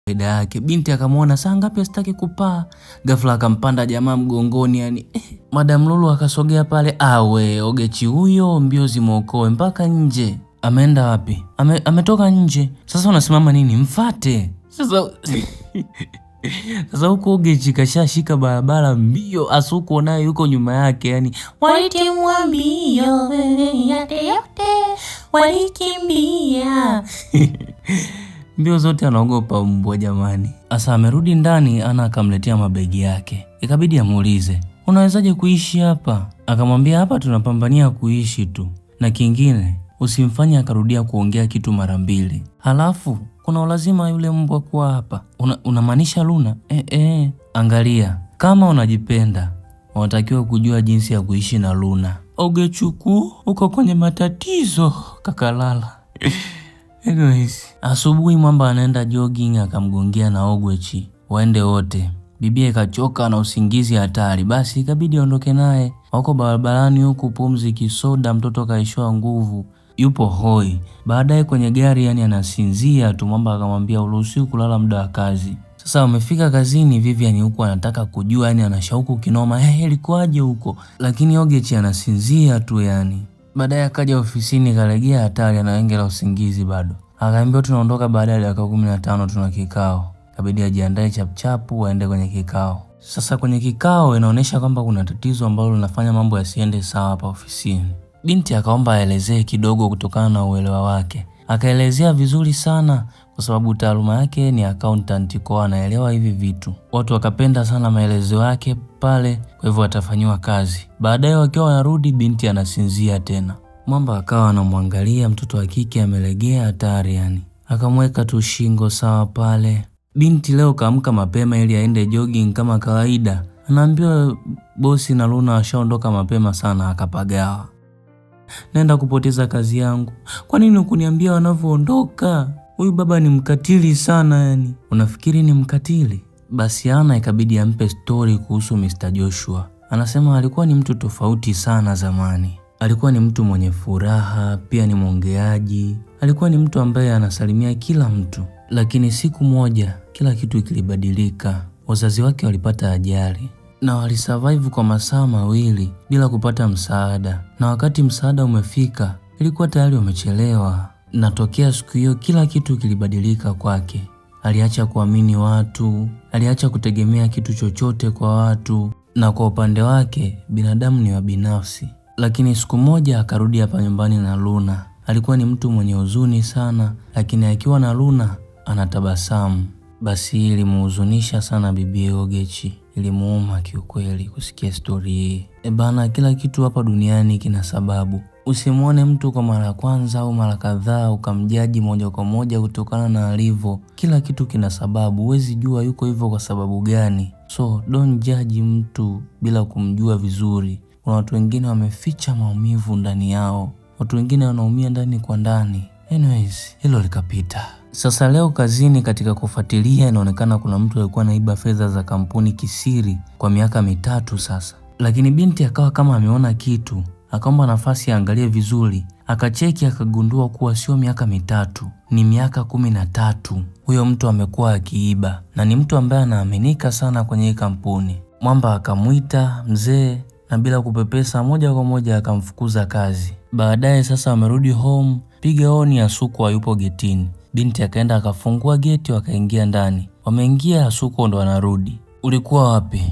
Kawaida yake. Binti akamwona saa ngapi asitaki kupaa, ghafla akampanda jamaa mgongoni yani. Madam Lulu akasogea pale, awe Ogechi huyo, mbio zimuokoe mpaka nje. Ameenda wapi? Ametoka nje. Sasa unasimama nini? Mfate sasa. Sasa huko Ogechi kashashika barabara mbio, Asuko naye yuko nyuma yake yani, Walitimua mbio yote yote, walikimbia. Mbio zote anaogopa mbwa jamani. Asa amerudi ndani, Ana akamletea mabegi yake, ikabidi amuulize unawezaje kuishi hapa? Akamwambia hapa tunapambania kuishi tu, na kingine usimfanye akarudia kuongea kitu mara mbili. Halafu kuna ulazima yule mbwa kuwa hapa. Unamaanisha Luna? Angalia, kama unajipenda unatakiwa kujua jinsi ya kuishi na Luna. Ogechuku, uko kwenye matatizo kakalala. Anyways, asubuhi mwamba anaenda jogging akamgongea na Ogwechi waende wote. Bibie ikachoka na usingizi hatari, basi ikabidi aondoke naye. Wako barabarani huku pumzi kisoda, mtoto kaishiwa nguvu, yupo hoi. Baadaye kwenye gari, yani anasinzia tu, mwamba akamwambia uruhusiwi kulala muda wa kazi. Sasa wamefika kazini, Vivian huku anataka kujua, yani ana shauku kinoma, hey, ilikuwaje huko? Lakini Ogechi anasinzia tu yani. Baadaye akaja ofisini kalegea hatari, ana wenge la usingizi bado. Akaambiwa tunaondoka baada ya dakika 15 tuna kikao. Kabidi ajiandae chapchapu waende kwenye kikao. Sasa kwenye kikao inaonyesha kwamba kuna tatizo ambalo linafanya mambo yasiende sawa hapa ofisini. Binti akaomba aelezee kidogo kutokana na uelewa wake. Akaelezea vizuri sana kwa sababu taaluma yake ni accountant, kwa anaelewa hivi vitu. Watu wakapenda sana maelezo yake pale, kwa hivyo atafanyiwa kazi. Baadaye wakiwa wanarudi, binti anasinzia tena. Mwamba akawa anamwangalia mtoto wa kike amelegea hatari yani. Akamweka tu shingo sawa pale. Binti leo kaamka mapema ili aende jogging kama kawaida. Anaambiwa bosi na Luna washaondoka mapema sana, akapagawa. Naenda kupoteza kazi yangu. Kwa nini hukuniambia wanavyoondoka? Huyu baba ni mkatili sana yani. Unafikiri ni mkatili? Basi Ana ikabidi ampe story kuhusu Mr. Joshua. Anasema alikuwa ni mtu tofauti sana zamani. Alikuwa ni mtu mwenye furaha, pia ni mwongeaji. Alikuwa ni mtu ambaye anasalimia kila mtu. Lakini siku moja kila kitu kilibadilika. Wazazi wake walipata ajali na walisurvive kwa masaa mawili bila kupata msaada, na wakati msaada umefika ilikuwa tayari wamechelewa. Na tokea siku hiyo kila kitu kilibadilika kwake. Aliacha kuamini watu, aliacha kutegemea kitu chochote kwa watu, na kwa upande wake binadamu ni wa binafsi. Lakini siku moja akarudi hapa nyumbani na Luna. Alikuwa ni mtu mwenye huzuni sana, lakini akiwa na Luna anatabasamu. Basi ilimuhuzunisha sana bibi Ogechi, ilimuuma kiukweli kusikia stori hii. E bana, kila kitu hapa duniani kina sababu. Usimwone mtu kwa mara ya kwanza au mara kadhaa ukamjaji moja kwa moja kutokana na alivyo. Kila kitu kina sababu, huwezi jua yuko hivyo kwa sababu gani. So don't judge mtu bila kumjua vizuri. Kuna watu wengine wameficha maumivu ndani yao, watu wengine wanaumia ndani kwa ndani. Anyways, hilo likapita. Sasa leo kazini, katika kufuatilia, inaonekana kuna mtu alikuwa anaiba fedha za kampuni kisiri kwa miaka 3 sasa. Lakini binti akawa kama ameona kitu, akaomba nafasi aangalie vizuri, akacheki akagundua kuwa sio miaka 3, ni miaka 13. Huyo mtu amekuwa akiiba na ni mtu ambaye anaaminika sana kwenye hii kampuni. Mwamba akamwita mzee na bila kupepesa moja kwa moja akamfukuza kazi. Baadaye sasa wamerudi home, piga honi Asuko hayupo getini. Binti akaenda akafungua geti wakaingia ndani. Wameingia, Asuko ndo anarudi. Ulikuwa wapi?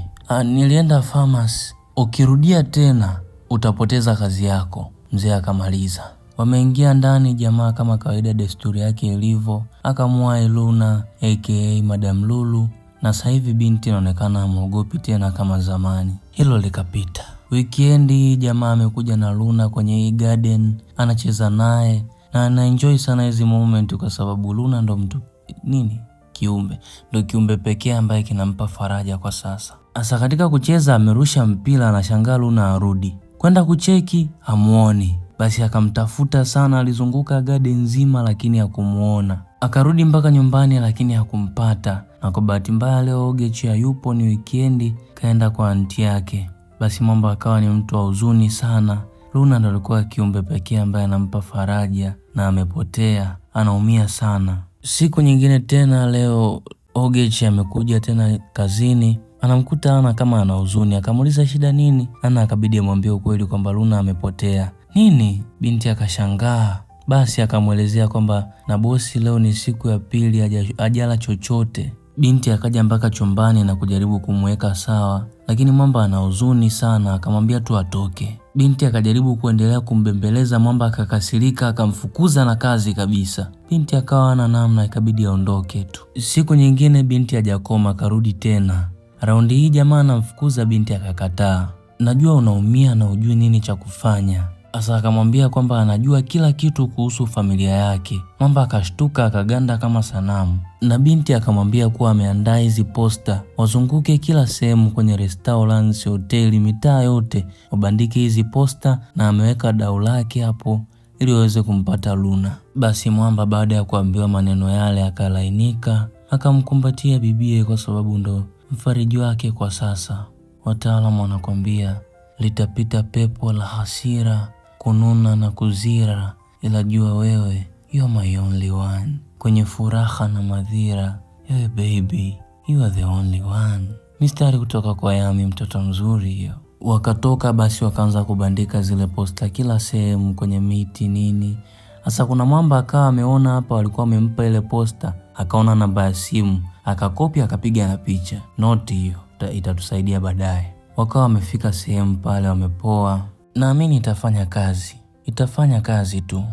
Nilienda pharmacy. Ukirudia tena utapoteza kazi yako, mzee akamaliza. Wameingia ndani, jamaa kama kawaida desturi yake ilivyo, akamwahi Luna aka Madam Lulu, na sasa hivi binti inaonekana hamuogopi tena kama zamani. Hilo likapita. Weekend jamaa amekuja na Luna kwenye hii garden, anacheza naye na anaenjoy sana hizi moment kwa sababu Luna ndo mtu nini kiumbe, ndo kiumbe pekee ambaye kinampa faraja kwa sasa. Asa katika kucheza amerusha mpira, anashangaa Luna arudi. Kwenda kucheki hamuoni. Basi akamtafuta sana, alizunguka garden nzima lakini hakumuona. Akarudi mpaka nyumbani lakini hakumpata. Na kwa bahati mbaya leo Ogechi hayupo, ni weekend, kaenda kwa anti yake. Basi mambo akawa ni mtu wa huzuni sana. Luna ndo alikuwa kiumbe pekee ambaye anampa faraja na amepotea, anaumia sana. Siku nyingine tena leo Ogechi amekuja tena kazini, anamkuta Ana kama ana huzuni, akamuuliza shida nini. Ana akabidi amwambie ukweli kwamba Luna amepotea. Nini? Binti akashangaa. Basi akamwelezea kwamba na bosi leo ni siku ya pili hajala chochote. Binti akaja mpaka chumbani na kujaribu kumweka sawa, lakini Mwamba ana huzuni sana, akamwambia tu atoke. Binti akajaribu kuendelea kumbembeleza, Mwamba akakasirika, akamfukuza na kazi kabisa. Binti akawa hana namna, ikabidi aondoke tu. Siku nyingine binti hajakoma, akarudi tena. Raundi hii jamaa anamfukuza, binti akakataa. Najua unaumia na hujui nini cha kufanya. Asa akamwambia kwamba anajua kila kitu kuhusu familia yake. Mwamba akashtuka akaganda kama sanamu. Na binti akamwambia kuwa ameandaa hizi posta, wazunguke kila sehemu kwenye restaurants, hoteli, mitaa yote, wabandike hizi posta na ameweka dau lake hapo ili waweze kumpata Luna. Basi Mwamba baada ya kuambiwa maneno yale akalainika, akamkumbatia bibie kwa sababu ndo mfariji wake kwa sasa. Wataalamu wanakwambia litapita pepo la hasira, kununa na kuzira, ila jua wewe you are my only one. Kwenye furaha na madhira, hey baby you are the only one. Mistari kutoka kwa Yami, mtoto mzuri hiyo. Wakatoka basi wakaanza kubandika zile posta kila sehemu kwenye miti nini. Sasa kuna Mwamba akawa ameona hapa walikuwa wamempa ile posta, akaona namba ya simu, akakopi akapiga na picha. Noti hiyo itatusaidia baadaye. Wakawa wamefika sehemu pale wamepoa. Naamini itafanya kazi. Itafanya kazi tu.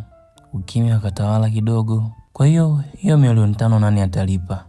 Ukimya ukatawala kidogo. Kwa hiyo hiyo 5,000,000 nani atalipa?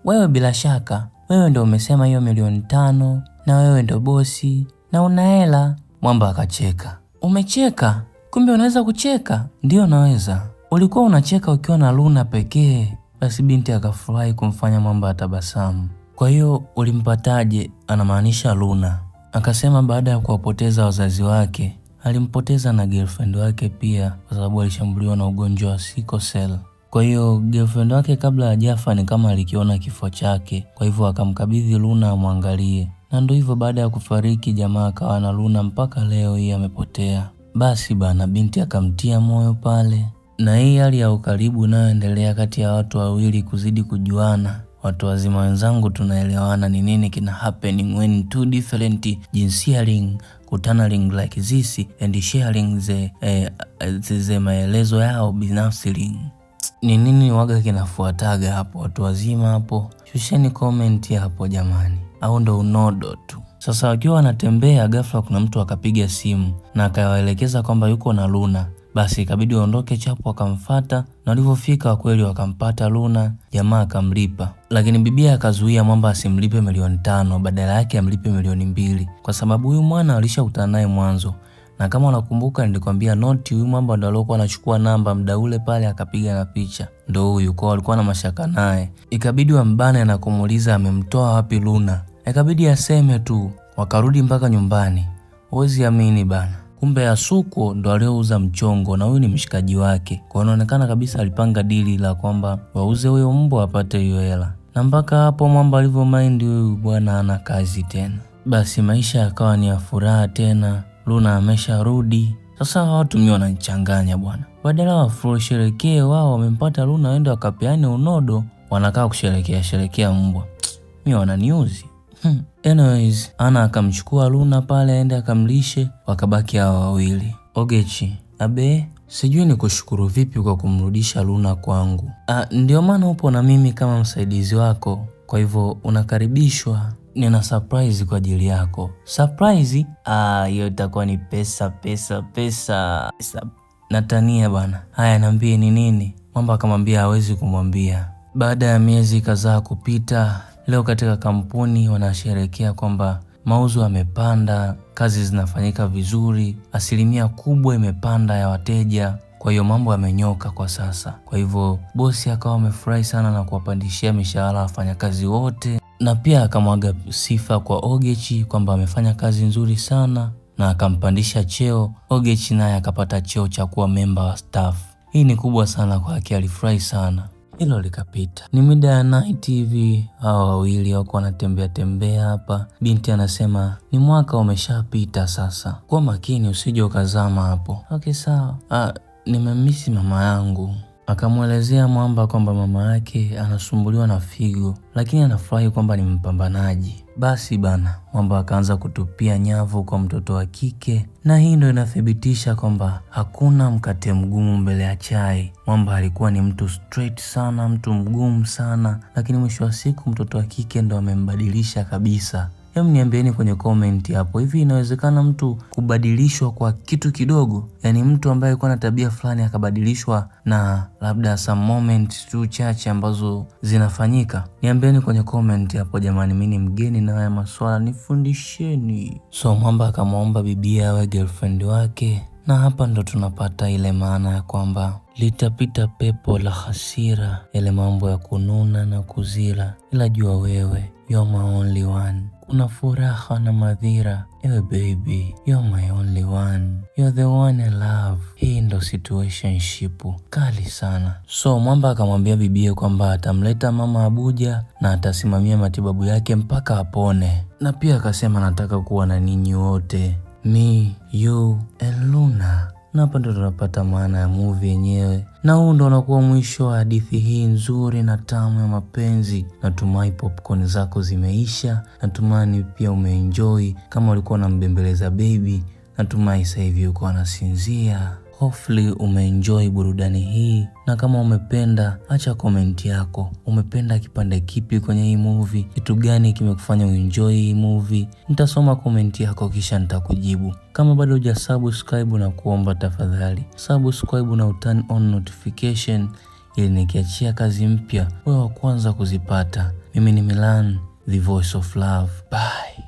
Wewe bila shaka. Wewe ndio umesema hiyo 5,000,000 na wewe ndio bosi na una hela. Mwamba akacheka. Umecheka? Kumbe unaweza kucheka? Ndio naweza. Ulikuwa unacheka ukiwa na Luna pekee. Basi binti akafurahi kumfanya Mwamba atabasamu. Kwa hiyo ulimpataje? Anamaanisha Luna. Akasema baada ya kuwapoteza wazazi wake, alimpoteza na girlfriend wake pia kwa sababu alishambuliwa na ugonjwa wa sickle cell. Kwa hiyo girlfriend wake kabla hajafa ni kama alikiona kifo chake. Kwa hivyo akamkabidhi Luna amwangalie. Na ndio hivyo, baada ya kufariki jamaa akawa na Luna mpaka leo hii amepotea. Basi bana, binti akamtia moyo pale. Na hii hali ya ukaribu inayoendelea kati ya watu wawili kuzidi kujuana. Watu wazima wenzangu tunaelewana ni nini kina happening when two different jinsialing kutanaling like this and sharing the maelezo yao binafsi. Ni nini waga kinafuataga hapo watu wazima hapo? Shusheni comment hapo jamani. Au ndo unodo tu. Sasa wakiwa wanatembea ghafla kuna mtu akapiga simu na akawaelekeza kwamba yuko na Luna. Basi ikabidi waondoke chapo, wakamfuata na walipofika kweli wakampata Luna, jamaa akamlipa. Lakini bibia akazuia Mwamba asimlipe 5,000,000, badala yake amlipe 2,000,000 kwa sababu huyu mwana alishakutana naye mwanzo. Na kama unakumbuka nilikwambia noti huyu Mwamba ndo alikuwa anachukua namba muda ule pale akapiga na picha. Ndo huyu, kwa alikuwa na mashaka naye. Ikabidi wambane na kumuuliza amemtoa wapi Luna. Ikabidi aseme tu. Wakarudi mpaka nyumbani. Huwezi amini bana. Kumbe Asuko ndo aliyouza mchongo na huyu ni mshikaji wake. Kwa inaonekana kabisa alipanga dili la kwamba wauze huyo mbwa apate hiyo hela. Na mpaka hapo Mwamba alivyo mind huyu bwana ana kazi tena. Basi maisha yakawa ni ya furaha tena. Luna amesharudi. Sasa watu mimi wananichanganya bwana. Badala wafurusherekee wao wamempata Luna waende wakapeane unodo, wanakaa kusherekea sherekea mbwa. Mimi wananiuzi. Anyways, Ana akamchukua Luna pale aende akamlishe, wakabaki hao wawili. Ogechi, abe, sijui nikushukuru vipi kwa kumrudisha Luna kwangu. Ndio maana upo na mimi kama msaidizi wako. Kwa hivyo unakaribishwa. Nina surprise kwa ajili yako. Surprise? Hiyo itakuwa ni pesa pesa pesa. Natania bana. Haya, niambie ni nini? Mwamba akamwambia hawezi kumwambia. Baada ya miezi kadhaa kupita, leo katika kampuni wanasherehekea kwamba mauzo yamepanda, kazi zinafanyika vizuri, asilimia kubwa imepanda ya wateja. Kwa hiyo mambo yamenyoka kwa sasa. Kwa hivyo bosi akawa amefurahi sana na kuwapandishia mishahara wafanyakazi wote, na pia akamwaga sifa kwa Ogechi kwamba amefanya kazi nzuri sana na akampandisha cheo. Ogechi naye akapata cheo cha kuwa member wa staff. Hii ni kubwa sana kwake, alifurahi sana. Hilo likapita. Ni mida ya night hivi, hao wawili wako wanatembea tembea hapa. Binti anasema ni mwaka umeshapita sasa, kuwa makini usije ukazama hapo. Okay sawa. Nimemisi mama yangu. Akamwelezea Mwamba kwamba mama yake anasumbuliwa na figo, lakini anafurahi kwamba ni mpambanaji. Basi bana, Mwamba akaanza kutupia nyavu kwa mtoto wa kike, na hii ndo inathibitisha kwamba hakuna mkate mgumu mbele ya chai. Mwamba alikuwa ni mtu straight sana, mtu mgumu sana, lakini mwisho wa siku mtoto wa kike ndo amembadilisha kabisa. Hem, niambieni kwenye comment hapo, hivi inawezekana mtu kubadilishwa kwa kitu kidogo? Yaani mtu ambaye alikuwa na tabia fulani akabadilishwa na labda some moment tu chache ambazo zinafanyika. Niambieni kwenye comment hapo jamani, mimi ni mgeni na haya maswala, nifundisheni. So Mwamba akamwomba bibia awe girlfriend wake, na hapa ndo tunapata ile maana ya kwamba litapita pepo la hasira, yale mambo ya kununa na kuzila, ila jua wewe you're my only one. Kuna furaha na madhira, ewe baby you're my only one, you're the one I love. Hii ndo situationship kali sana. So Mwamba akamwambia bibie kwamba atamleta mama Abuja na atasimamia matibabu yake mpaka apone, na pia akasema nataka kuwa na ninyi wote, me, you and Luna. Na hapa ndo tunapata maana ya movie yenyewe, na huu ndo unakuwa mwisho wa hadithi hii nzuri na tamu ya mapenzi. Natumai popcorn zako zimeisha, natumai pia umeenjoy. Kama ulikuwa unambembeleza baby, natumai sasa hivi uko anasinzia. Hopefully umeenjoy burudani hii, na kama umependa, acha comment yako. Umependa kipande kipi kwenye hii movie? Kitu gani kimekufanya uenjoy hii movie? Nitasoma comment yako kisha nitakujibu. Kama bado huja subscribe, na kuomba tafadhali subscribe na turn on notification ili nikiachia kazi mpya wewe wa kwanza kuzipata. Mimi ni Milan, the voice of love. Bye.